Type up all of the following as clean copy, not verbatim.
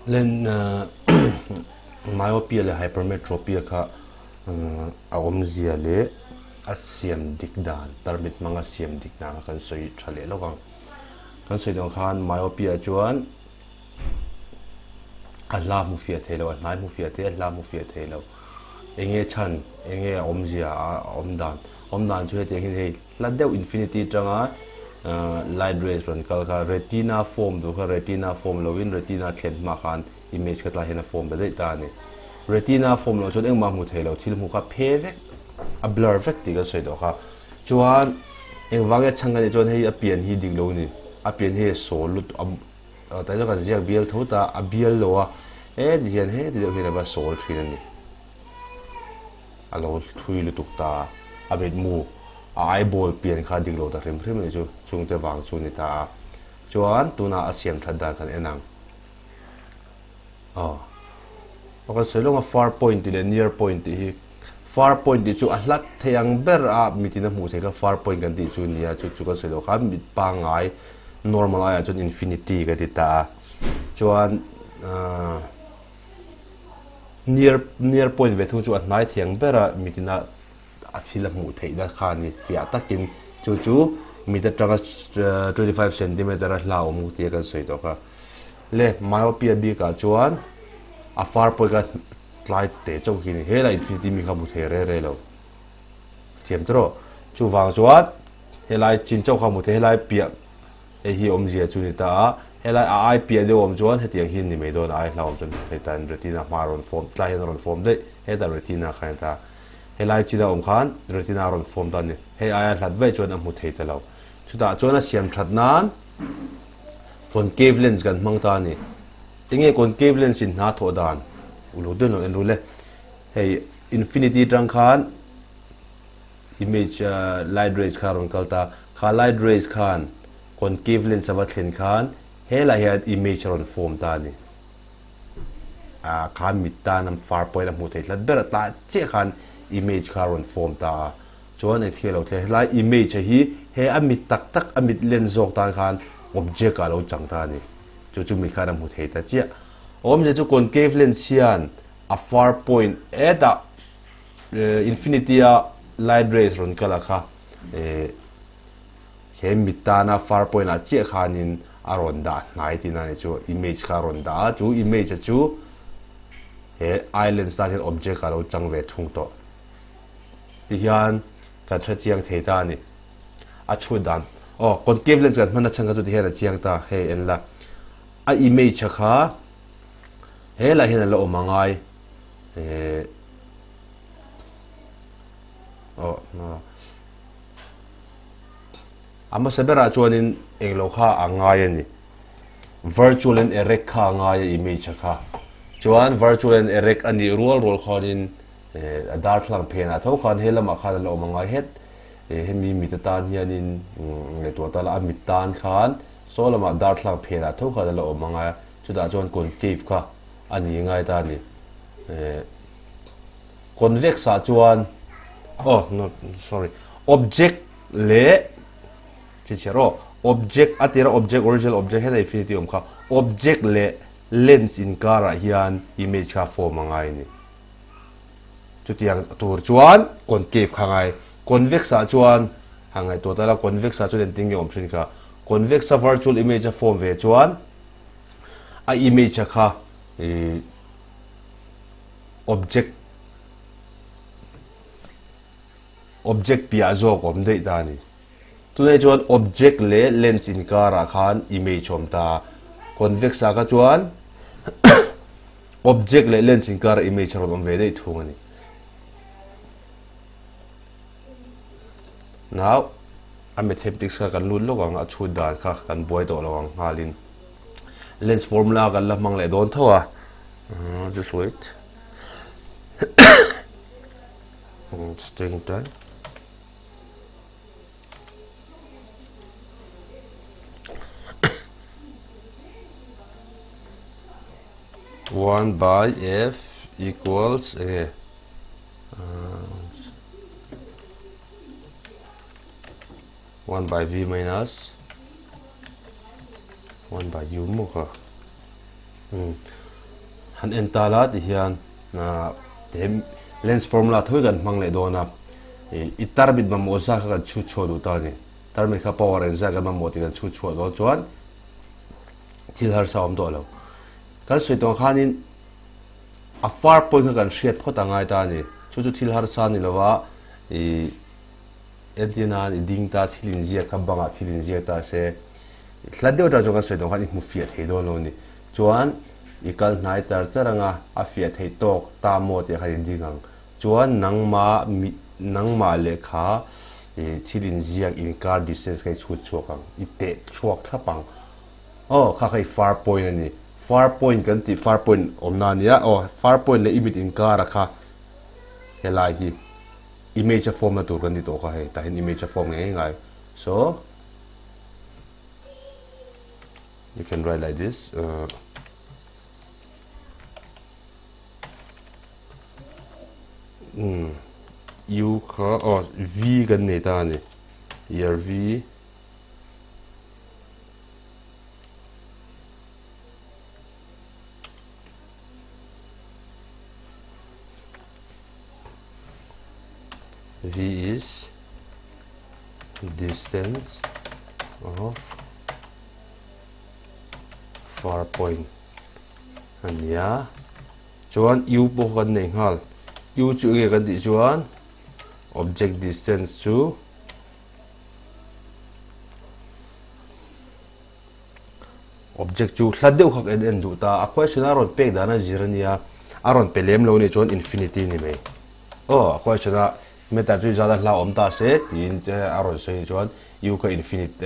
Len myopia leh hypermetropia kha a awmzia leh a siam dik dan tarmit hmanga siam dik dan kha kan sawi tha leh lawk ang. Kan sawi dawn khan myopia chuan a hla hmu fiah thei lo, a hnai hmu fiah thei a, hla hmu fiah thei lo. Eng nge chhan, eng nge a awmzia a awm dan, awm dan chu hetiang hian hei hla deuh infinity atanga light rays rawn kal kha retina form tur kha retina form lovin retina thlen hma khan image kha tlai hian a form ta daih ta a ni. Retina form loh chuan engmah hmu thei lo, thil hmu kha phe vek, a blur vek tih kan sawi tawh kha. Chuan engvang nge chhan ka nih chuan hei a pian hi dik lo a ni, a pian hi a sawl lutuk a. Tah chuan kan ziak bial tho ta, a bial lo a, heti hian heti deuh hian a va sawl thin a ni. A lo thui lutuk ta a, a mitmu a eyeball pian kha dik lo ta hrim hrim a ni chu, chungte vang chu a ni ta a. Chuan tunah a siam that dan kan en ang. Aw a kan sawi lawng a far point tih leh near point tih hi far point tih chu a hlat thei ang ber a mitin a hmuh theih kha far point kan tih chu a nia chu chu kan sawi loh khan mit pangngai normal aiah chuan infinity ka ti ta a chuan ahh near near point ve thung chu a hnai thei ang ber a mitin a a thil a hmuh theihna kha a ni fiah takin chu chu mit atanga 25 centimeter a hlauhawm tia kan sawi tawh kha. Le myopia bikah chuan a far pawh kha tlai teh chauh hi a ni. Helai infinity mi kha hmu thei re re lo. Thiam te rawh. Chuvang chuan helai chin chauh kha hmu thei helai piah hei hi awmzia chu ni ta a. Helai a ai piah deuh awm chuan hetiang hi a ni mai dawn a ai hlauhawm chuan heta retina hma a rawn form tlai hian a rawn form daih hetah retina kha a ni ta. Helai chin a awm khan retina a rawn form ta a ni. Hei aia hlat vaih chuan a hmu thei ta lo. Chutah chuan a siam that nan Concave lens kan hmang ta a ni. Enge concave lens in hna thawh dan? Uluk deuh lo en rul e. Hei infinity atang khan image light rays kha a rawn kal ta. Kha light rays khan concave lens a va thlen khan helai hian image a rawn form ta a ni. Ah kha mit tan a far pawhin a hmuh theih hlat ber a tah chiah khan image kha a rawn form ta a. Chuan eng thil a lo thleng helai image a hi he a mit tak tak a mit len zawk tan khan object ah a lo chang ta a ni. Chu chu mi khan a hmu thei ta chiah. Awmzia chu concave lens hian a far point hetah infinity a light rays rawn kal a kha he mit tana far point ah chiah khanin a rawn dah hnai tihna a ni chu image kha a rawn dah a chu image a chu he eye lens tan hian object ah a lo chang ve thung tawh. Ti hian kan hre chiang thei ta a ni. A chhut dan aw concave lens kan hman nachhan kha chu ti hian a chiang ta hei en la. A image a kha helai hian a la awm angai eh aw a hmasa berah chuanin englo kha a ngai a ni. Virtual and erect kha a ngai a image a kha. Chuan virtual and erect a nih rual rual khanin A darthlalang phenah tho khan he lamah khan a la awm a ngai het. Hemi mit atan hianin ngaihtuah ta la a mit tan khan saw lamah darthlalang phenah tho khan a la awm a ngai a, chutah chuan concave kha a ni ngai ta a ni. Convex ah chuan oh no sorry object leh chhichhiar aw object a tira object original object heta infinity awm kha object leh lens inkarah hian image kha form a ngai a ni. Chutiang tur chuan concave kha ngai. Convex ah chuan han ngaihtuah ta la, convex ah chuan engtin nge awm thin kha? Convex a virtual image a form ve chuan a image a kha ih object object piah zawk awm daih ta a ni. Tunah chuan object leh lens inkarah khan image awm ta a, convex ah kha chuan Object leh lens inkara image a rawn awm ve daih thung a ni. Now, a mathematics kha kan lut lawk ang, a chhut dan kha kan buai tawh lo ang nghalin. Lens formula kan la hmang leh dawn tho a. Just wait. It's taking time. 1 by f equals enge 1 by v minus 1 by u maw kha. Han en ta la ti hian he lens formula tho hi kan hmang leh dawn a, i tarmit mamawh zat kha kan chhut chhuah duh ta a ni. Tarmit kha power engzat kan mamawh tih kan chhut chhuah dawn chuan thil harsa a awm tawh lo. Kan sawi tawh ang khanin a far point kha kan hriat phawt a ngai ta a ni. Chu chu thil harsa a ni lo a, ih entir nan i ding ta thil inziak kha bangah thil inziak ta se hlat deuh atang chuan kan sawi tawh ang khan i hmu fiah thei dawn lo a ni. Chuan i kal hnai char char anga a fiah theih tawk ta maw tih kha i ding ang. Chuan nangmah mi nangmah lehkha ih thil inziak inkar distance kha i chhut chhuak ang, i teh chhuak thlap ang. Aw kha kha i far point a ni. Far point kan tih far point awmna a nia aw far point leh i mit inkara kha helai hi image a form na tur kan ti tawh kha hei tah hian image a form ngei ngai. So. You can write like this. Uh, mm, U kha oh V kan nei ta ani. Year V V is distance of far point a ni a chuan u pawh kan nei nghal u chu enge kan tih chuan object distance chu object chu hla deuh kha kan en duh ta a question a rawn pek dan a zir a nia a rawn pe lem lo a nih chuan infinity ni mai aw a question a Meter chu zat a hla awm ta se tiin te a rawn sawi chuan U kha infinite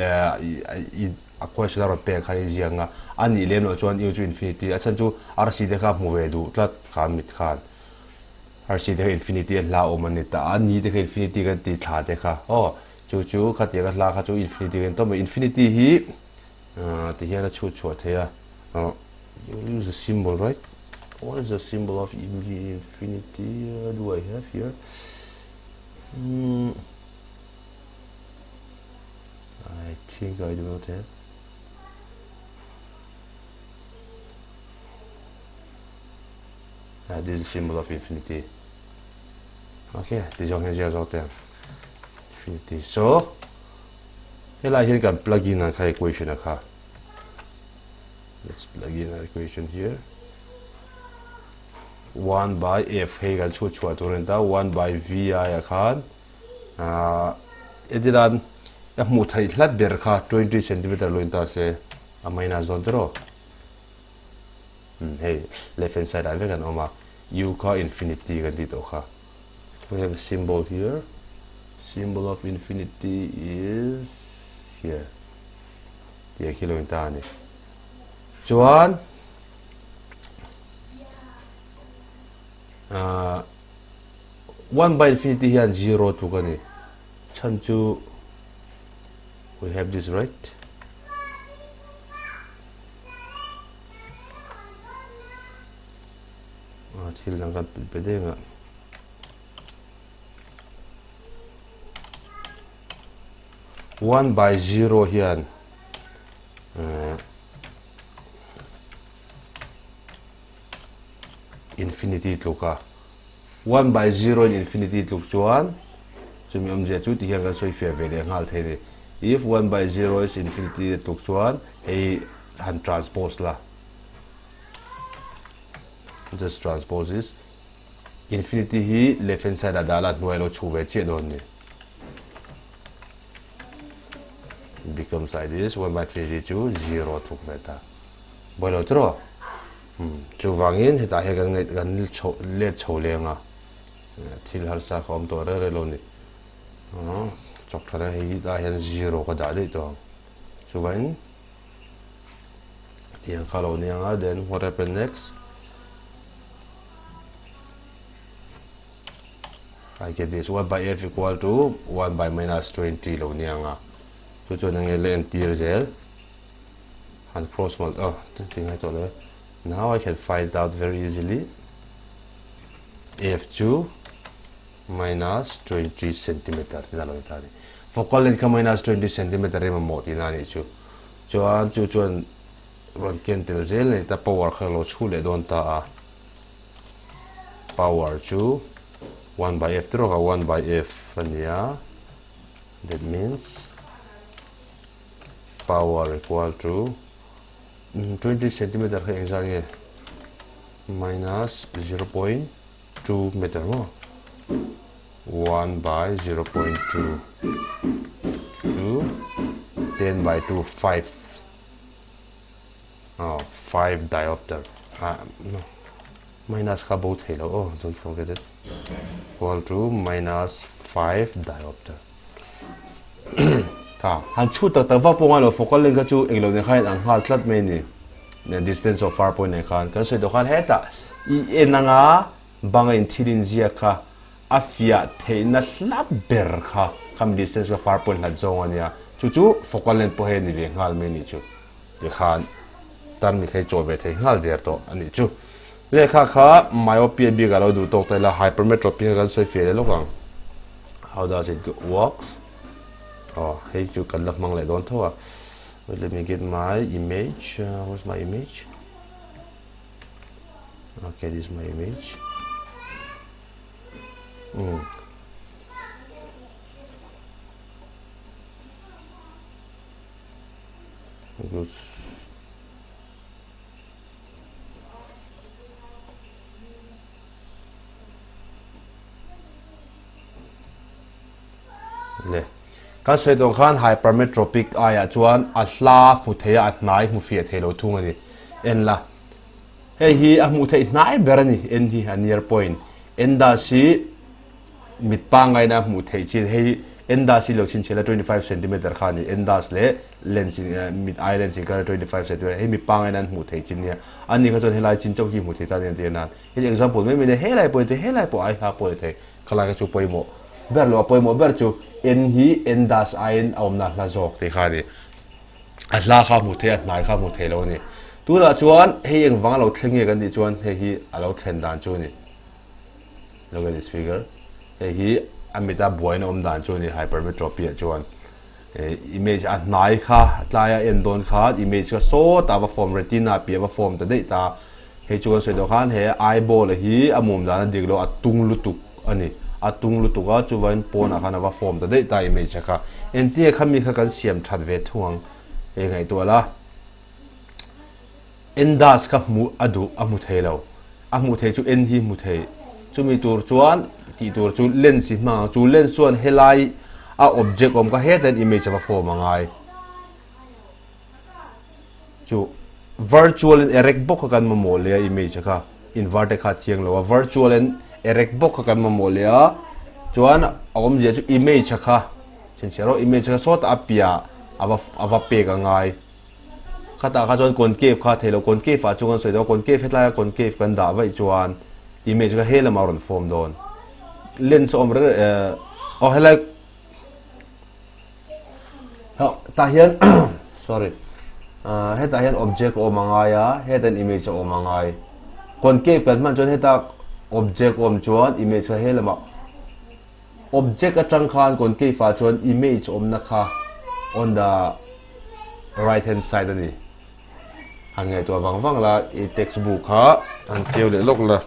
a question a rawn pek kha i ziak ang a, a nih lem loh chuan U chu infinity a chhan chu arsi te kha hmu ve duh tlat kha mit khan arsi te kha infinity a hla awm a ni ta a, ni te kha infinity kan ti thla te kha aw chu chu khatiang a hla kha chu infinity kan tawp mai infinity hi ti hian a chhut chhuah thei a you use the symbol right what is the symbol of infinity uh, do I have here hmm. I think I do not have uh, this is the symbol of infinity okay ti zawng hian ziak zawk te infinity so helai hian kan plug in ang kha equation a kha Let's plug in our equation here. 1 by f hei kan chhut chhuah tur a ni ta 1 by vi ah khan etilan a hmuh theih hlat ber kha 20 centimeter lo in ta se a minus dawn tiraw hmm, hei left hand side ah vek an awm a u kha infinity kan tih tawh kha we have a symbol here symbol of infinity is here Tih khi lo in ta a ni. Chuan uh, 1 by infinity hian 0 tluk a ni. Chhan chu we have this right. Ah, thil dang kan pe deng a. 1 by 0 hian infinity tluk a 1 by 0 in infinity tluk chuan chumi awmzia chu ti hian kan sawi fiah ve leh nghal thei ni if 1 by 0 is infinity tluk chuan hei han transpose la just transpose is Infinity hi left hand side ah dah la hnuai lo chhu ve chiah dawn ni. Becomes like this 1 by infinity chu 0 tluk ve ta. Boi lo tro. Hmm. Chu wangin hetah hian kan ngaih kan chho let chho leng a. Thil harsa ka awm tawh re re lo ni. Chok tha reng hei tah hian 0 ka dah daih tawh ang. Chuvain tiang kha lo ni anga then what happen next I get this 1 by f equal to 1 by minus 20 lo ni anga chu chuan ange le entir zel han cross mal oh ti ngai tawh le now I can find out very easily f chu minus 20 centimeter tina lo ni ta ni focal length kha minus 20 centimeter emaw mawh tihna a nih chu chuan chu chuan rawn ken tel zel a ni ta power kha lo chhu leh dawn ta a. Power chu 1 by f tiraw kha 1 by f a nia that means power equal to 20 centimeter kha engzat nge minus 0.2 meter maw 1 by 0.2 chu 10 by 2 5 oh 5 diopter ah no minus kha bo thei lo aw don't forget it equal to minus 5 diopter Kha han chhut tak tak vak pawh ngailo focal length kha chu englo nen khan ang nghal tlat mai a ni distance of far point nen khan kan sawi tawh khan hetah i en anga banga in thil inziak kha a fiah theihna hla ber kha khami distance kha far point hlat zawng a nia chu chu focal length pawh hei a ni ve nghal mai a nih chu. Tikhan tarmi kha i chaw ve thei nghal der tawh a nih chu. Lehkha kha myopia bik a lo duh tawk ta ila hypermetropia kha kan sawi fiah leh lawk ang. How does it works? Oh, hei chu kan la hmang leh dawn tho a. Wait, let me get my image. Uh, where's my image? Okay, this is my image. Mm. Le kan sawi tawh khan hypermetropic aiah chuan a hla hmu thei a a hnai hmu fiah thei lo thung a ni en la hei hi a hmuh theih hnai ber a ni en hi a near point en das hi Mit pangngaina a hmuh theih chin hei endas hi lo chhinchhiah la 25 centimeter kha a ni endas leh lens in mit eye lens inkar 25 centimeter hei mit pangngaina an hmuh theih chin nia a ni kha chuan helai chin chauh hi hmuh theih ta nia tir nan hei example mai mai nia helai pawh ni thei helai pawh ai hla pawh ni thei khalai kha chu pawimawh ber lo a pawimawh ber chu en hi endas aiin a awmna hla zawk tih kha a ni a hla kha hmuh theih a hnai kha hmuh theih lo a ni tunah chuan hei engvang a lo thleng nge kan tih chuan hei hi a lo thlen dan chu a ni. Look at this figure. Hei hi a mita buaina awm dan chu a ni hypermetropia chuan image a hnai kha tlaia en dawn khan image kha sawtah va form retina piah va form ta daih ta hei chu kan sawi tawh khan he eyeball hi a mum dan a dik lo a tung lutuk a ni a tung lutuk a chuvain pawnah khan a va form ta daih ta image kha entia khami kha kan siam that ve thung ang hei ngaihtuah la. Endas kha hmuh a duh a hmu thei lo. A hmuh theih chu en hi hmu thei. Chumi tur chuan tih tur chu lens hi hmang ang. Chu lens chuan helai a object awm kha hetah hian image a va form a ngai. Chu virtual in erect bawk kha kan mamawh leh a image a kha inverted kha a thiang lo a. Virtual in erect bawk kha kan mamawh leh a chuan a awmzia chu image a kha chhinchhiah rawh image kha sawtah a piah a va a va pek a ngai. Khatah kha chuan concave kha a theih loh, concave ah chuan kan sawi dawn a, concave hetlai a concave kan dah vaih chuan image kha he lamah a rawn form dawn. Lens a awm reng eh aw helai tah hian sorry ah hetah hian object a awm a ngai a, hetah hian image a awm a ngai. Concave kan hman chuan heta object a awm chuan image kha he lamah. Object atang khan concave ah chuan image awmna kha on the right hand side a ni. Han ngaihtuah vang vang la i text book kha han keu leh lawk la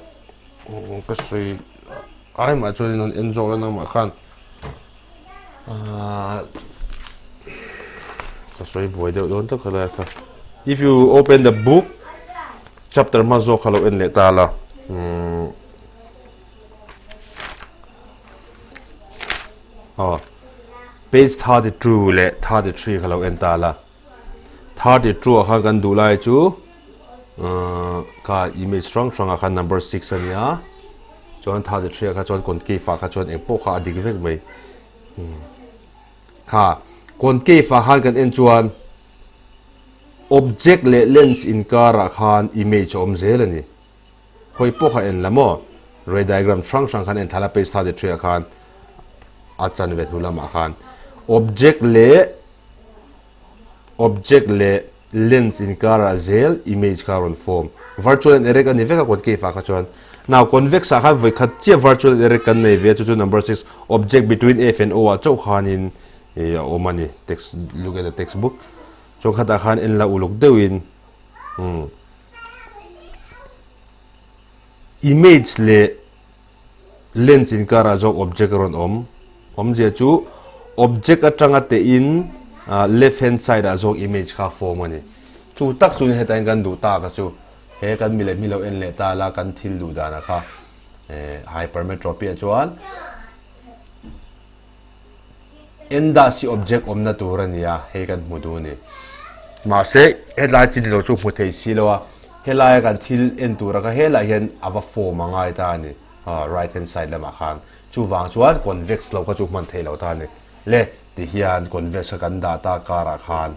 ka sawi ai mah chuan in han en zawk la nangmah khan ahh ka sawi buai deuh dawn tak helai kha if you open the book chapter hma zawk kha lo en leh ta la umm. Aw page 32 leh 33 kha lo en ta la 32 ah khan kan duh lai chu uh, ka image hrang hrang ah khan number 6 a nia chuan 33 ah kha chuan concave ah kha chuan eng pawh kha a dik vek mai hmm. kha concave ah khan kan en chuan object leh lens inkarah khan image a awm zel a ni Hawi pawh kha en la maw? Ray diagram hrang hrang khan en thla la page 33 ah khan a chanve hnu lamah khan object leh object leh lens inkarah zel image kha a rawn form. Virtual and erect a ni vek a concave ah kha chuan. Now convex ah khan vawi khat chiah virtual and erect kan nei ve a chu chu number 6 object between F and O ah chauh khanin a awm a ni. Text look at the textbook. Chuan khatah khan en la uluk deuhin Image leh Lens inkarah zawk object a rawn awm. Awmzia chu object atanga tehin left hand side ah zawk image kha form a ni. Chu tak chu hetah hian kan duh tak a chu he kan mi leh mi lo en leh ta la kan thil duh danah kha hypermetropy ah chuan en dah si object awmna tur a ni a hei kan hmu duh a ni. Mahse hetlai chin lo chu hmu thei si lo a helaia kan thil en tura kha helaiah hian a va form a ngai ta a ni. Right hand side lamah khan chuvang chuan convex lo kha chu hman theih loh ta a ni. Le ti hian convex kha kan dah ta karah khan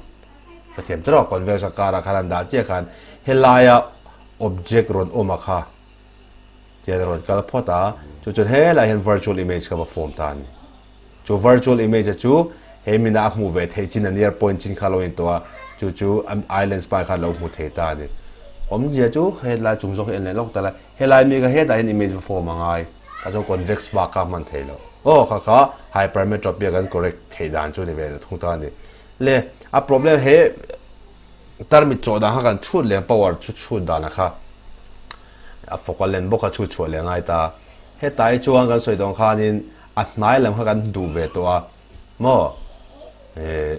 ka thiam tawh a convex a karah khan an dah chiah khan helaia object rawn awm a kha tihian a rawn kal phawt a chu chuan helaiah hian virtual image kha va form ta a ni. Chu virtual image a chu he mina a hmuh ve theih chin a near point chin kha lo in tawh a, chu chu eye lens pai khan lo hmu thei ta a ni. Awmzia chu hetlai chung zawk hi en leh lawk ta la, helai mi kha hetah hian image va form a ngai, tah chuan convex bak kha a hman thei lo. Aw kha kha hypermetropia kan correct theih dan chu a ni ve ta thung ta a ni. Le a problem he tarmit chawh dan kha kan chhut leh power chu chhut dan a kha a focal length bawk kha chhut chhuah leh a ngai ta. Hetlai chuan kan sawi tawng khanin A hnai lam kha kan duh ve tawh a maw eh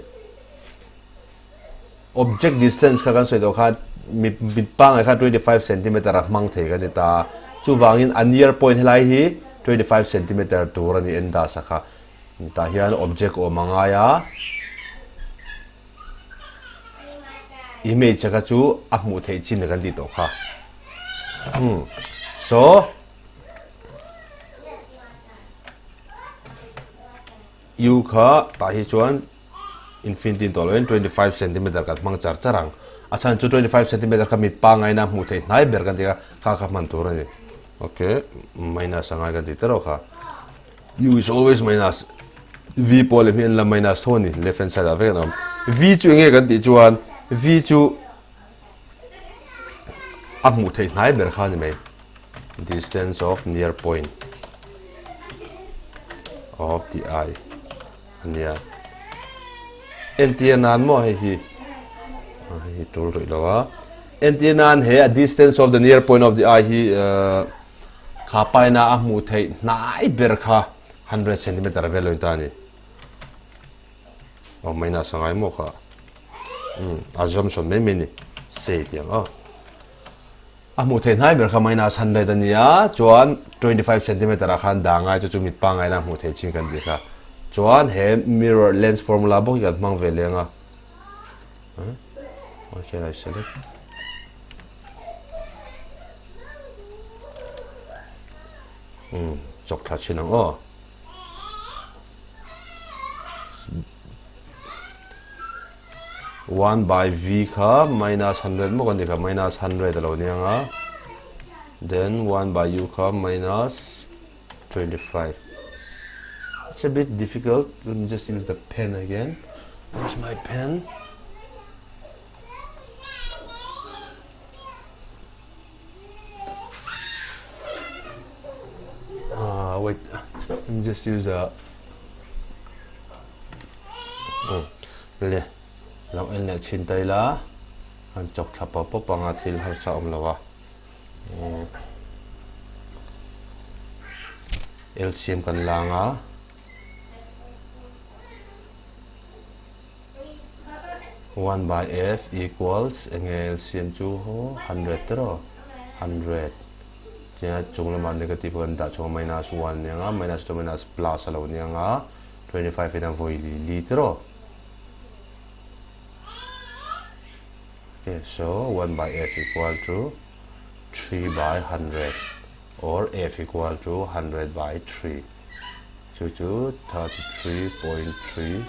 object distance kha kan sawi tawh khan mit mit pangai khan 25 centimeter a hmang thei kan ni ta a chuvangin a near point helai hi 25 centimeter tur a ni en dah sak a tah hian object awm a ngai a image kha chu a hmuh theih chin kan tih tawh kha hmm so. U kha tah hi chuan infinity tawh loin 25 centimeter kan hmang char char ang. A chhan chu 25 centimeter kha mit pangaina hmuh theih hnai ber kan ti a, kha kha hman tur a ni. Okay, minus a ngai kan ti tawh kha. U is always minus. V pawh leh hi an la minus tho a ni, left hand side ah vek an awm. V chu enge kan tih chuan V chu a hmuh theih hnai ber kha a ni mai distance of near point of the eye a nia entir nan maw hei hi hei hi tul rih lo a entir nan he a distance of the near point of the eye hi kha paina a hmuh theih hnai ber kha 100 centimeter vel lo in ta a ni. Aw minus a ngai maw kha umm assumption mai mai ni sei tiang aw a hmuh theih hnai ber kha minus 100 a nia chuan 25 centimeter ah khan dah ngai chu chu mit pangngai na hmuh theih chin kan tih kha chuan he mirror lens formula bawk hi kan hmang ve leng a why can I select umm chawk thla chin ang aw. 1 by v kha minus 100 maw kan ti kha minus 100 a lo ni ang a then 1 by u kha minus 25 it's a bit difficult let me just use the pen again where's my pen Ah, wait. Let me just use a. Oh, le. Lo en leh chin tai la. Kan chok thla pawp pawp anga thil harsa awm lo a. LCM kan lang a. 1 by f equals enge LCM chu 100 tiraw 100 tia chung lamah negative kan dah chuan minus 1 nia nga minus 2 minus plus a lo nia nga 25 in a vawi li li tiraw okay so 1 by f equal to 3 by 100 or f equal to 100 by 3 Chu chu 33.3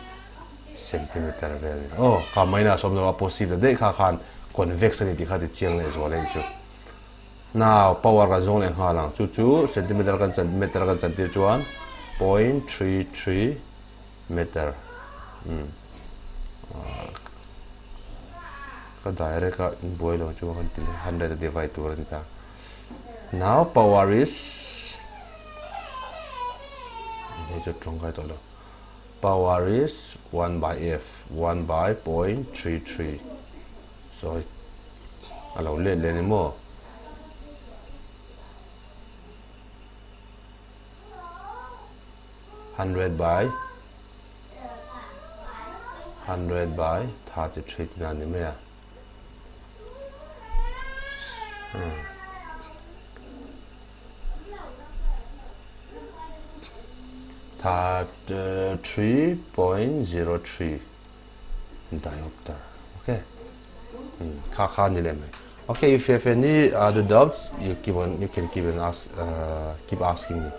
centimeter vel a ni. Aw, kha minus awm lo a positive ta daih kha khan convex a ni tih kha ti chiang leh zual a ni chu. Now, power kan zawng leh nghal ang. Chu chu centimeter kan chan meter kan chan tir chuan 0.33 meter. Um. Ka direct a buai lo chu kan ti leh 100 a divide tur a ni ta. Now power is hei chu tawngkai tawh lo power is 1 by f 1 by 0.33 so a lo let leh ni maw. 100 by 100 by 33 tina ni mai a. Hmm. 3.03 diopter. Okay. Hmm. Kha kha ni le mai. Okay, if you have any other doubts, you keep on you can keep on ask uh, keep asking me.